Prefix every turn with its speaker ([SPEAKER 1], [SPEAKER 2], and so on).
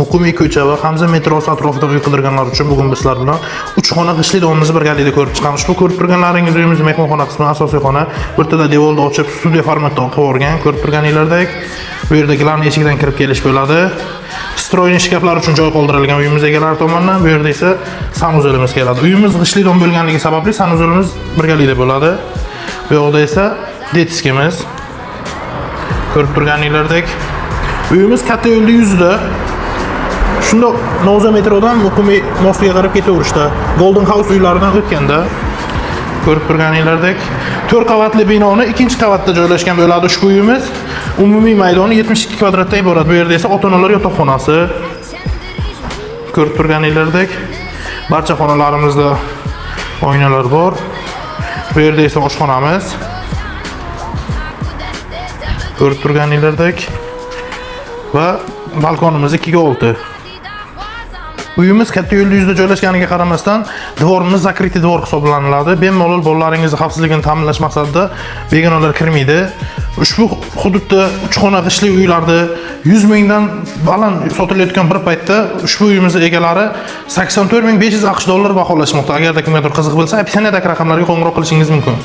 [SPEAKER 1] Muqimiy ko'cha va Hamza metrosi atrofida uy qidirganlar uchun bugun biz sizlar bilan 3 xona g'ishtli domimizni birgalikda ko'rib chiqamiz. Ushbu ko'rib turganlaringiz uyimiz mehmonxona qismi, asosiy xona. O'rtada devorni ochib, studiya formatda qilib yuborgan, ko'rib turganinglardek. Bu yerda gilamni eshigidan kirib kelish bo'ladi. Встроенный shkaflar uchun joy qoldirilgan uyimiz egalari tomonidan. Bu yerda esa санузел imiz keladi. Uyimiz g'ishtli dom bo'lganligi sababli санузел imiz birgalikda bo'ladi. Bu yoqda esa детский miz. Ko'rib turganinglardek, uyimiz katta yo'lni yuzida. Shundoq Novza metrodan Muqimiy мост iga qarab ketaverishda, Golden House uylaridan o'tganda ko'rib turganinglardek, 4 qavatli binoni ikkinchi qavatda joylashgan bo'ladi ushbu uyimiz. Umumiy maydoni 72 kvadratdan iborat. Bu yerda esa ota-onalar yotoqxonasi. Ko'rib turganinglardek, barcha xonalarimizda oynalar bor. Bu yerda esa oshxonamiz. Ko'rib turganinglardek va balkonimiz 2 ga 6. Uyimiz katta yo'lni yuzida joylashganiga qaramasdan, двор imiz закрытый двор hisoblaniladi. Bemalol bolalaringizni xavfsizligini ta'minlash maqsadida begonalar kirmaydi. Ushbu hududda 3 xona g'ishtli uylarda 100 mingdan baland sotilayotgan bir paytda ushbu uyimizni egalari 84 500 AQSh dollari baholashmoqda. Agarda kimgadir qiziq bo'lsa, описание dagi raqamlarga qo'ng'iroq qilishingiz mumkin.